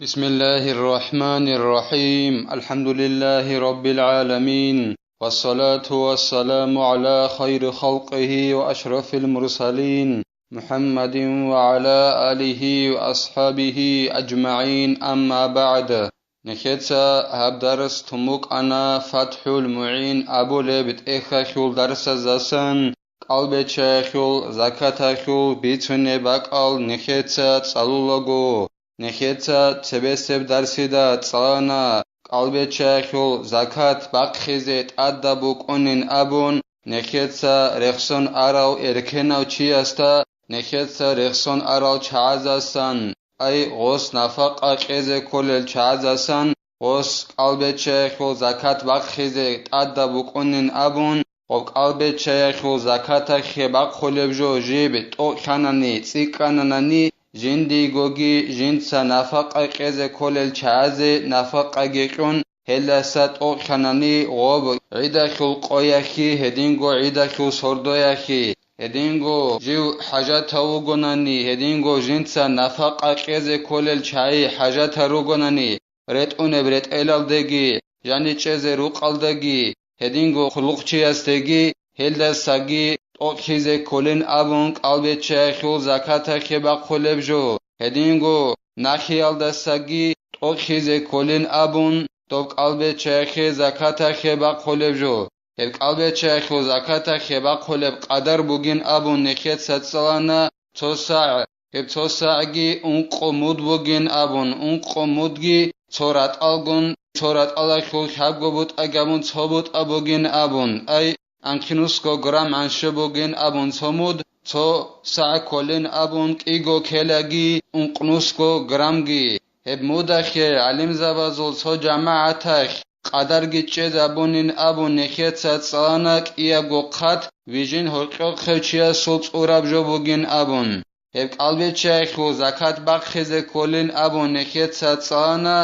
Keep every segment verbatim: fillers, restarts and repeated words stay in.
بسم الله الرحمن الرحيم. الحمد لله رب العالمين. والصلاة والسلام على خير خلقه وأشرف المرسلين محمد وعلى آله وأصحابه أجمعين. أما بعد. Нехеца гьаб дарс тумукъана ФатхӀул МугӀин абулеб тӀехьалъул дарсаздасан, кӀалбиччаялъул, закаталъул бицунеб бакӀал нехеца цӀалулаго, нехеца цебесеб дарсида цӀалана кӀалбиччаялъул закат бахъизе тӀадаб букӀунин абун, нехеца рехсон арав эркенав чиясда, нехеца рехсон арал чагӀаздасан, ай гъос нафакъа кьезе кколел чагӀаздасан, гъос кӀалбиччаялъул закат бахъизе тӀадаб букӀунин абун, гъоб кӀалбиччаялъул закаталъе бахъулеб жо жиб тӀокӀлъанани, цӀикӀкӀананани, жиндийгоги жинца нафакъа кьезе кколел чагӀазе нафакъаги кьун, гьелдаса тӀокӀлъанани гъоб гӀидалъул къоялъе, гьединго гӀидалъул сордоялъе, гьединго жив хӀажатав вугонани, гьединго жинца нафакъа кьезе кколел чагӀи хӀажатал ругонани, ретӀунеб ретӀелалдеги, жаничӀезе рукъалдаги, гьединго хъулухъчиясдеги, гьелдасаги тӀокӀлъизе кколин абун кӀалбиччаялъул закаталъе бахъулеб жо, гьединго нахиялдасаги тӀокӀлъизе кколин абун, доб кӀалбиччаялъе закаталъе бахъулеб жо. Гьеб кӀалбиччаялъул закаталъе бахъулеб къадар бугин абун нехеца цӀалана цо сагӀ, гьеб цо сагӀги ункъо муд бугин абун, ункъо мудги цо ратӀалгун, цо ратӀалалъул лъабго бутӀа гьабун цо бутӀа бугин абун, ай, анкьнусго грамм гӀанща бугин абун цо муд, цо сагӀ кколин абун кӀиго келаги ункънусго граммги. Гьеб мудалъе гӀалимзабазул цо жамагӀаталъ къадарги чӀезабунин абун нехеца цӀалана кӀиябго хъат вижин гьоркьохъев чиясул цӀураб жо бугин абун. Гьеб кӀалбиччаялъул закат бахъизе кколин абун нехеца цӀалана,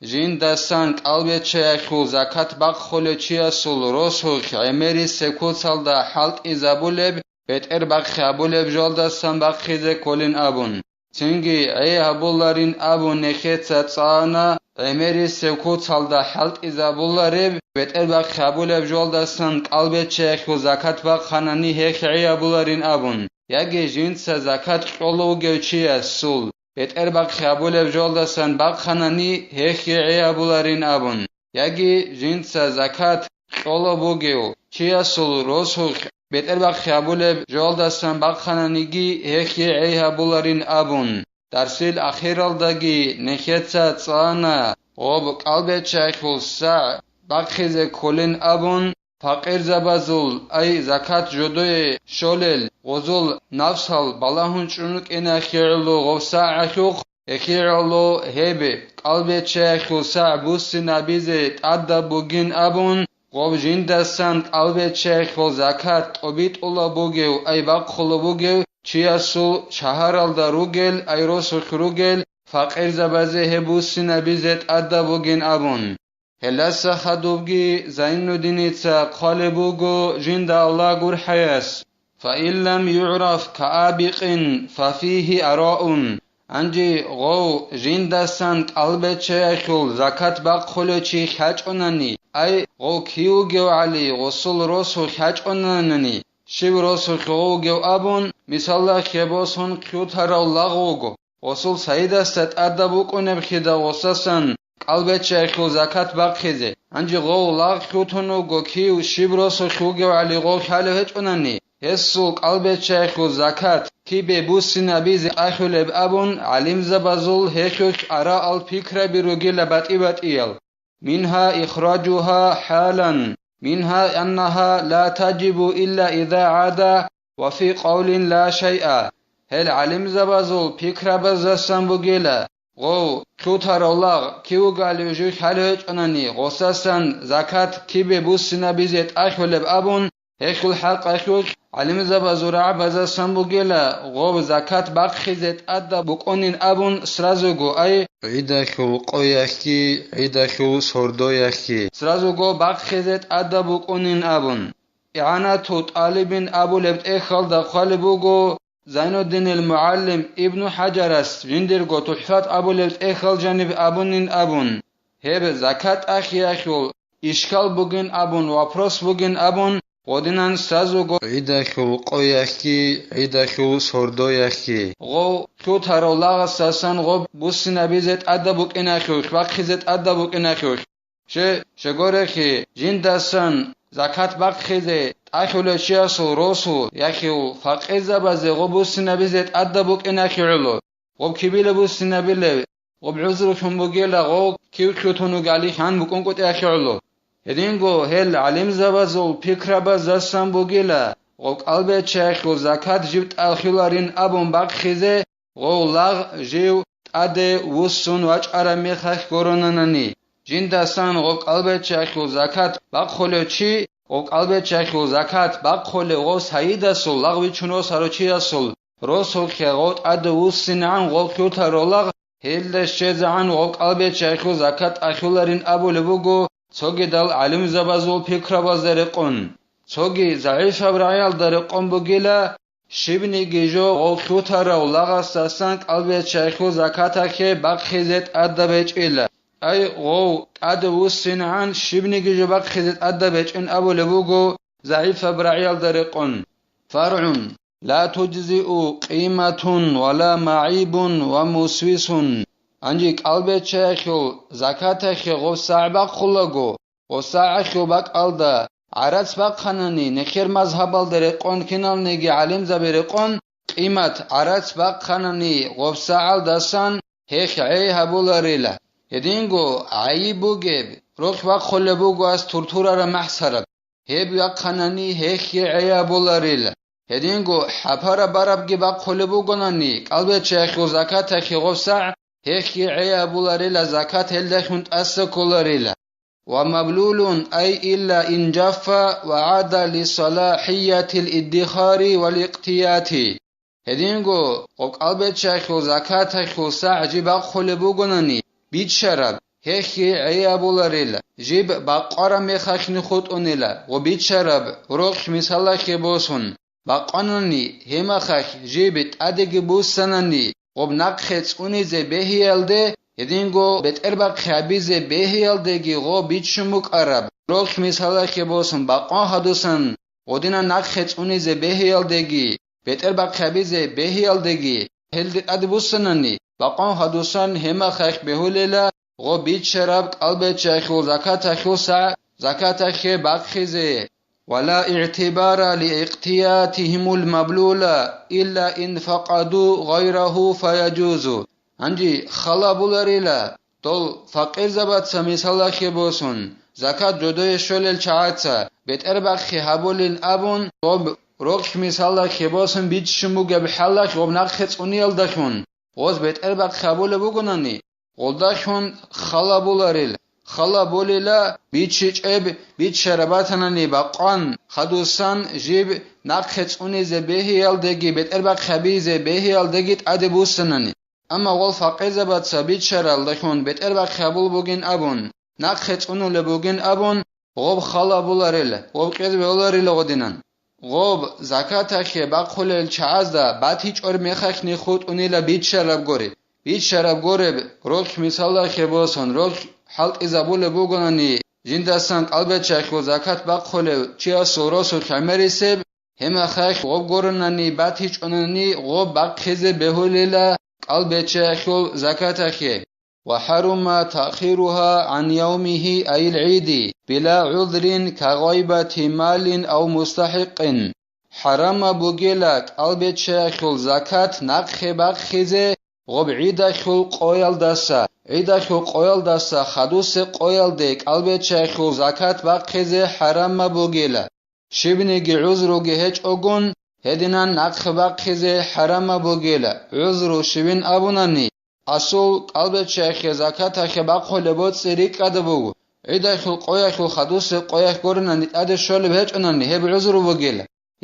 жиндасан кӀалбиччаялъул закат бахъулев чиясул росулъ гӀемерисеб куцалда хӀалтӀизабулеб, бетӀер бахъи гьабулеб жолдасан бахъизе кколин абун. Цинги гӀей гьабуларин абун нехеца цӀалана, гӀемерисеб куцалда хӀалтӀизабулареб, бетӀер бахъи гьабулеб жолдасан кӀалбиччаялъул закат бахъанани гьелъ гӀей гьабуларин абун, яги жинца закат кьолев вугев чиясул, бетӀер бахъи гьабулеб жолдасан бахъанани гьелъ гӀей гьабуларин абун, яги жинца закат кьолеб бугев чиясул росулъ бетӀер бахъи гьабулеб жолдасан бахъананиги гьелъ гӀей гьабуларин абун, дарсил ахиралдаги нехеца цӀалана гъоб кӀалбиччаялъул сагӀ бахъизе кколин абун, пакъирзабазул, ай, закат жодое щолел, гъозул нафсал балагьун чӀун рукӀиналъе гӀоло гъоб сагӀалъухъ, гьелъие гӀоло гьеб кӀалбиччаялъул сагӀ буссинабизе тӀадаб бугин абун, гъоб жиндасан кӀалбиччаялъул закат тӀобитӀулаб бугев, ай, бахъулаб бугев чиясул шагьаралда ругел, ай, росулъ ругел, пакъирзабазе гьеб буссинабизе тӀадаб бугин абун. Гьелдаса хадубги Зайнуддиница хъвалеб буго жинда Аллагь гурхӀаяс: «Фаин лам югӀраф каабикъин, фафигьи араун». Гьанже гъов жиндасан кӀалбиччаялъул закат бахъулев чи хьачӀунани, ай, гъов кив вугев гӀали, гъосул росу хьачӀунанани, щив росулъ гъов вугев абун, мисалалъе босун, хъутарав лагъ вуго. Гъосул сайидасда тӀадаб букӀунебхъида гъосасан кӀалбиччаялъул закат бахъизе. Гьанже гъов лагъ хъутун вуго кив щиб росулъ вугев гӀали гъов хьалев гьечӀунани, гьесул кӀалбиччаялъул закат кибе буссинабизе ахӀулеб абун, гӀалимзабазул гьелъулъ араал пикраби ругила батӀи-батӀиял. منها إخراجها حالا، منها أنها لا تجب إلا إذا عاد، وفي قول لا شيء. Гьел гӀалимзабазул пикрабаздасан бугила, гъов хъутарав лагъ кив вугев гӀали жив хьалев гьечӀунани, гъосасан закат кибе буссинабизе тӀахьулеб абун, гьелъул хӀакъалъулъ гӀалимзабазул рагӀабаздасан бугила, гъоб закат бахъизе тӀадаб букӀунин абун сразуго, ай, гӀидалъул къоялъги, гӀидалъул сордоялъги сразуго бахъизе тӀадаб букӀунин абун. ИгӀанату тӀалибин абулеб тӀехьалда хъвалеб буго, Зайнуддинил мугӀалим Ибну ХӀаджарас жиндирго ТухӀфат абулеб тӀехьал жаниб абунин абун, гьеб закат тӀахьиялъул ишкал бугин абун, вопрос бугин абун, гъодинан сазуго гӀидалъул къояхьги, гӀидалъул сордояхьги. Гъов лъутарав лагъасдасан гъоб буссинабизе тӀадаб букӀиналъулъ, бахъизе тӀадаб букӀиналъулъ. Че, чегорехи, жиндасан закат бахъизе тӀахьулев чиясул росу яхив факъирзабазе гъоб буссинабизе тӀадаб букӀиналъе гӀоло, гъоб кибила буссинабилев, гъоб гӀузрулъун бугела гъов кив лъутун вугали хъан букӀун кӀутӀиялъе гӀоло. Гьединго гьел гӀалимзабазул пикрабаздасан бугела, гъоб кӀалбеччаялъул закат жиб тӀахьуларин абун бахъизе, гъов лагъ жив тӀаде вуссун вачӀараб мехалъ гуронанани, жиндасан гъоб кӀалбеччаялъул закат бахъулев чи, гъоб кӀалбеччаялъул закат бахъулев гъов сайидасул, лагъ вичун росарав чиясул росулъе гъов тӀаде вуссинегӀан гъов лъутарав лагъ, гьелда щвезегӀан гъоб кӀалбеччаялъул закат тӀахьуларин абулеб буго цогидал гӀалимзабазул пикрабазда рекъон. Цоги загӀипаб рагӀиялда рекъон бугила, щибниги жо гъов лъутарав лагъасдасан кӀалбеччаялъул закаталъе бахъизе тӀадаб гьечӀила. Ай, гъов тӀаде вуссинегӀан щибниги жо бахъизе тӀадаб гьечӀин абулеб буго загӀипаб рагӀиялда рекъон. ФаргӀун. لا تجزئ قيمة ولا معيب وموسوس. Гьанже кӀалбеччаялъул закаталъе гъоб сагӀ бахъулаго, гъоб сагӀалъул бакӀалда гӀарац бахъанани, нехер мазгьабалда рекъон, киналниги гӀалимзаби рекъон, къимат гӀарац бахъанани гъоб сагӀалдасан гьехь гӀей гьабуларила. Гьединго гӀайиб бугеб, рохь бахъулеб буго ас туртурараб махӀсараб. Гьеб бахъанани гьехьги гӀей гьабуларила. Гьединго хӀапараб барабги бахъулеб бугонани, кӀалбеччаялъул закаталъе гъоб сагӀ, гьехьги гӀей гьабуларила, закат гьелдалъун тӀаса кколарила. ومبلول أي إلا إن جف وعاد لصلاحية الادخار والاقتيات. Гьединго гъоб кӀалбеччаялъул закаталъул сагӀ жиб бахъулеб бугонани, биччараб, гьехьги гӀей гьабуларила, жиб бакъвараб мехалъни хутӀунила, гъоб биччараб рохь мисалалъе босун, бакъванани гьемахалъ жиб тӀадеги буссанани, гъоб нахъе цӀунизе бегьиялде, гьединго бетӀербахъи гьабизе бегьиялдеги гъоб биччун букӀараб рохь мисалалъе босун, бакъван гьадусан гъодинан нахъе цӀунизе бегьиялдеги, бетӀербахъи гьабизе бегьиялдеги, гьелде тӀаде буссанани, бакъван гьадусан гьемахалъ бегьулела гъоб биччараб кӀалбеччаялъул закаталъул сагӀ закаталъе бахъизе. ولا اعتبار لاقتياتهم المبلول إلا إن فقدوا غيره فيجوز. Гьанже хал гьабуларила, дол факъирзабаца мисалалъе босун, закат жодое щолел чагӀаца бетӀербахъи гьабулин абун, гъоб рохь мисалалъе босун биччун бугеб хӀалалъ гъоб нахъе цӀуниялдалъун, гъоз бетӀербахъи гьабулеб бугонани, гъолдалъун хал гьабуларил, хал гьабулила, бичичӀеб, биччараб батанани бакъван, хадусан жиб нахъе цӀунизе бегьиялдеги, бетӀербахъи гьабизе бегьиялдеги тӀаде буссанани. Амма гъол факъирзабаца биччаралдалъун бетӀербахъи гьабул бугин абун, нахъе цӀунулеб бугин абун, гъоб хал гьабуларила, гъоб кьезе бегьуларила гъодинан. Гъоб закаталъе бахъулел чагӀазда батичӀор мехалъни хутӀунила биччараб гори. Биччараб гореб рохь мисалалъе босун, рохь хӀалтӀизабулеб бугонани, жиндасан кӀалбачахъул закат бахъулев чиясул росулъ гӀемерисеб, гьемахалъ гъоб горунани батичӀонани гъоб бахъизе бегьулила кӀалбачахъул закаталъе. وحرم تأخيرها عن يومه أي العيد بلا عذر كغيبة مال أو مستحق. ХӀарамаб бугила кӀалбеччаялъул закат нахъе бахъизе гъоб гӀидалъул къоялдаса, гӀидалъул къоялдаса хадусе къоялде кӀалбеччаялъул закат бахъизе хӀарамаб бугила. Щибниги гӀузруги гьечӀогун, гьединан нахъе бахъизе хӀарамаб бугила. ГӀузру щибин абунани, асул кӀалбачахъе закаталъе бахъулеб боцӀи рикӀкӀада буго, гӀидалъул къоялъул хадусеб къоялъ гуринани тӀаде щолеб гьечӀонани гьеб гӀузру бугила.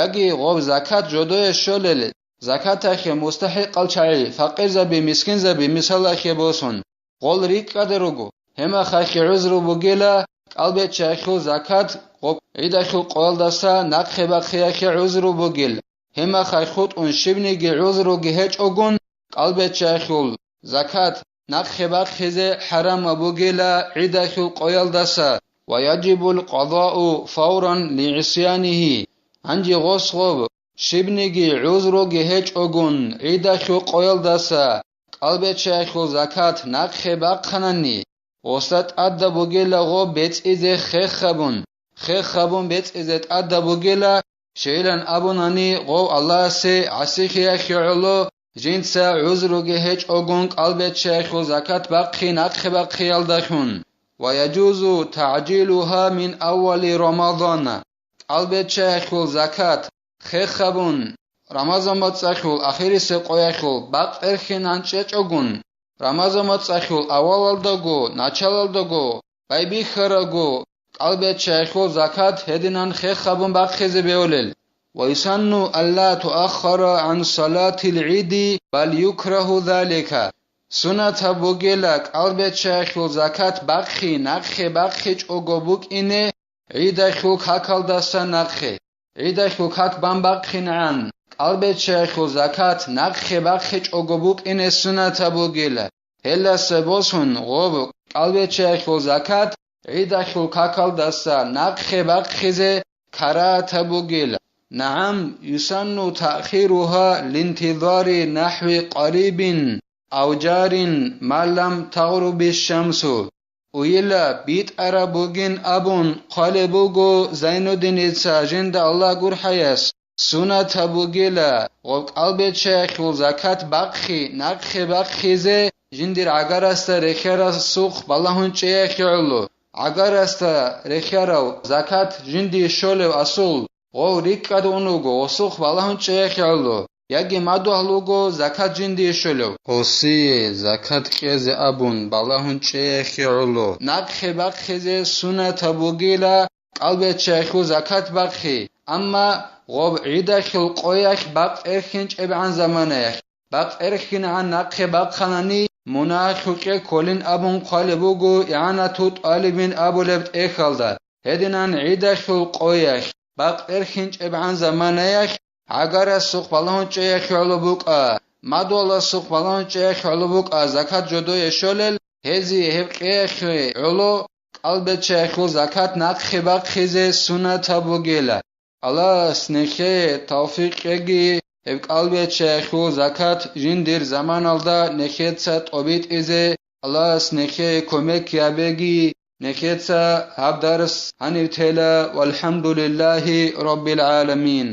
Яги гъоб закат жодое щолел, закаталъе мустахӀикъал чагӀи, факъирзаби, мискинзаби, мисалалъе босун, гъол рикӀкӀада руго, гьемахалъе гӀузру бугила, кӀалбеччаялъул закат гъоб гӀидалъул къоялдаса нахъе бахъиялъе гӀузру бугил. гьемахъай хутӀун щибниги гӀузруги гьечӀогун, кӀалбиччаялъул закат нахъе бахъизе хӀарамаб бугила гӀидалъул къоялдаса, ва яжибул къазау фавран лигӀисянигьи, гьанже гъос гъоб, щибниги гӀузруги гьечӀогун гӀидалъул къоялдаса кӀалбиччаялъул закат нахъе бахъанани, гъосда тӀадаб бугила гъоб бецӀизе хехабун, хехабун бецӀизе тӀадаб бугила, щайилан абунани гъов Аллагьасе гӀасихъиялъе гӀоло, жинца гӀузруги гьечӀогун кӀалбиччаялъул закат бахъи нахъе бахъиялдалъун. Ва яжузу тагӀжилугьа мин аввали Рамадана. КӀалбиччаялъул закат хехабун, Рамазан моцӀалъул ахирисеб къоялъул бакъ эрхинан чӀечӀогун, Рамазан моцӀалъул авалалдаго, началалдаго, байбихьарабго, кӀалбиччаялъул закат гьединан хехабун бахъизе бегьулел. Ва юсанну алла туаххара гӀан салатил гӀиди, бал юкрагьу залика. Сунатаб бугила кӀалбиччаялъул закат бахъи нахъе бахъичӀого букӀине, гӀидалъул какалдаса нахъе, гӀидалъул как бан бахъинегӀан, кӀалбиччаялъул закат нахъе бахъичӀого букӀине сунатаб бугила, гьелдаса босун гъоб кӀалбиччаялъул закат гӀидалъул какалдаса нахъе бахъизе карагьатаб бугила. НагӀам, юсанну таъхиругьа линтизари нахӀви къарибин ав жарин ма лам тагъруби шамсу. Уйила битӀараб бугин абун хъвалеб буго Зайнуддиница жинда Аллагь гурхӀаяс, сунатаб бугила гъоб кӀалбиччаялъул закат бахъи нахъе бахъизе жиндир гӀагарасда рехиарасухъ балагьун чӀеялъе гӀоло. ГӀагарасда рехиарав закат жиндие щолев асул, гъов рикӀкӀад ун вуго, гъосухъ балагьун чӀеялъе гӀоло, яги мадугьал вуго закат жиндие щолев. Гъосие закат кьезе абун балагьун чӀеялъе гӀоло, нахъе бахъизе сунатаб бугила кӀалбиччаялъул закат бахъи, амма гъоб гӀидалъул къоялъ бакъ эрхинчӀебгӀан заманаялъ, бакъ эрхинегӀан нахъе бахъанани, мунагьалъукье кколин абун хъвалеб буго ИгӀанату тӀалибин абулеб тӀехьалда. Гьединан гӀидалъул къоялъ, бакъ эрхинчӀебгӀан заманаялъ, гӀагарасухъ балагьун чӀеялъе гӀоло букӀа, мадугьаласухъ балагьун чӀеялъе гӀоло букӀа закат жодое щолел, гьезие гьеб кьеялъе гӀоло кӀалбиччаялъул закат нахъе бахъизе сунатаб бугила. Аллагьас нехее тавфикъ кьеги, гьеб кӀалбиччаялъул закат жиндир заманалда нехеца тӀобитӀизе, Аллагьас нехее кумек гьабеги, нехеца гьаб дарс гьанив тела, валхӀамдулиллагьи раббил гӀаламин.